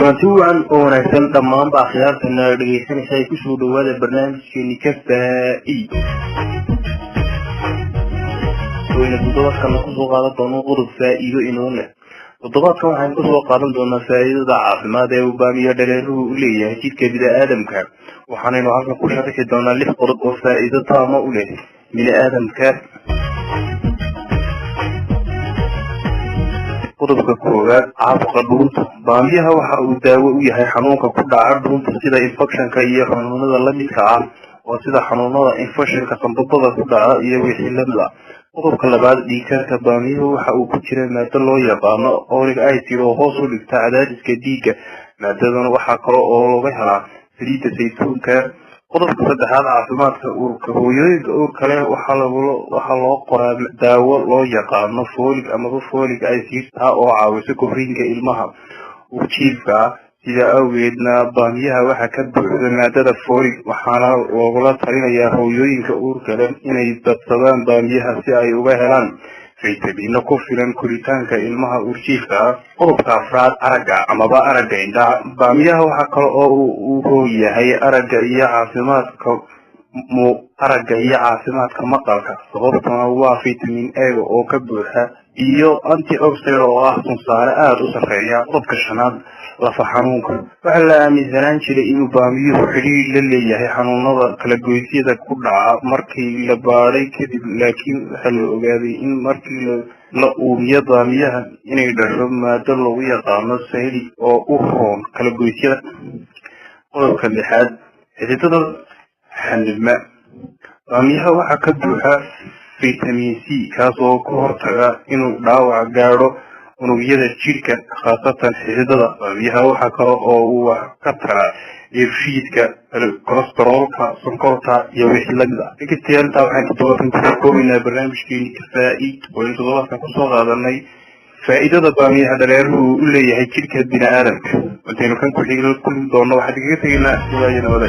Kulanti wacan oo wanaagsan dhammaanba akhyaartana dhegeysanaysa ay kusoo dhawaada barnaamijkeeni Ka Faa-iid, wayna toddobaadkan kusoo qaadan doono qodob faa-iido inoo leh. Toddobaadkan waxaynu kusoo qaadan doonaa faa-iidada caafimaad ee uu baamiyo dhaleeruhu u leeyahay jidhka bini-aadamka. Waxaanaynu halkan ku sharixi doonaa 6 qodob oo faa-iido taama u leh bini-aadamka. Qodobka koowaad, caabuqa dhuunta. Baamiyaha waxa uu daawo u yahay xanuunka ku dhaca dhuunta, sida infectionka iyo xanuunada lamidka ah, oo sida xanuunada infectionka sambabada ku dhaca iyo wixii lamid ah. Qodobka labaad, dhiigkarka. Baamiyuhu waxa uu ku jira maado loo yaqaano oric acid oo hoos u dhigta cadaadiska dhiigga. Maadadan waxaa kale oo looga helaa saliidda saytuunka. Qodobka saddexaad, caafimaadka uurka. Hooyooyinka uurka leh waxaa loo qoraa daawo loo yaqaano folic amaba folic acid, taa oo caawisa koriinka ilmaha uurjiifka ah. Sidaa awgeedna baamiyaha waxaa ka buuxda maadada folic, waxaana loogula talinayaa hooyooyinka uurka leh inay badsadaan baamiyaha si ay uga helaan faytamiino ku filan koritaanka ilmaha uurjiifka ah. Qodobka afraad, aragga amaba aragga indhaha. Baamiyaha waxaa kale oo uu hoo yahay aragga iyo caafimaadka mu aragga iyo caafimaadka maqalka, sababtuna waa vitamin A oo ka buuxa iyo antioxidant oo ah sunsaare aada u sarreeya. Qodobka shanaad, lafa xanuunka. Waxaa la aaminsanaan jiray inuu baamiyuhu xidhiir la leeyahay xanuunada kala goysyada ku dhaca markii la baadhay kadib, laakiin waxaa la ogaaday in markii la uumiyo baamiyaha inay dhasho maado lagu yaqaano sayli oo u roon kala goysyada. Qodobka lixaad, xididada xanibma. Baamiyaha waxaa ka buuxa vitamin C, kaas oo ka hortaga inuu dhaawac gaadho unugyada jidhka, khaasatan xididada. Baamiyaha waxaa kale oo uu wax ka taraa dheefshiidka, cholesteroolka, sonkorta iyo wixii lamid ah. Dhegeystayaal, intaa waxaan toddobaadkan kusoo koobaynaa barnaamijkeeni Ka Faa-iid, oo aynu toddobaadkan kusoo qaadanay faa-iidada baamiyaha dhaleeruhu u leeyahay jidhka bini-aadamka. Intaynu kan ku xigla kulmi doono, waxaan igaga tegaynaa sidaa iyo nabada.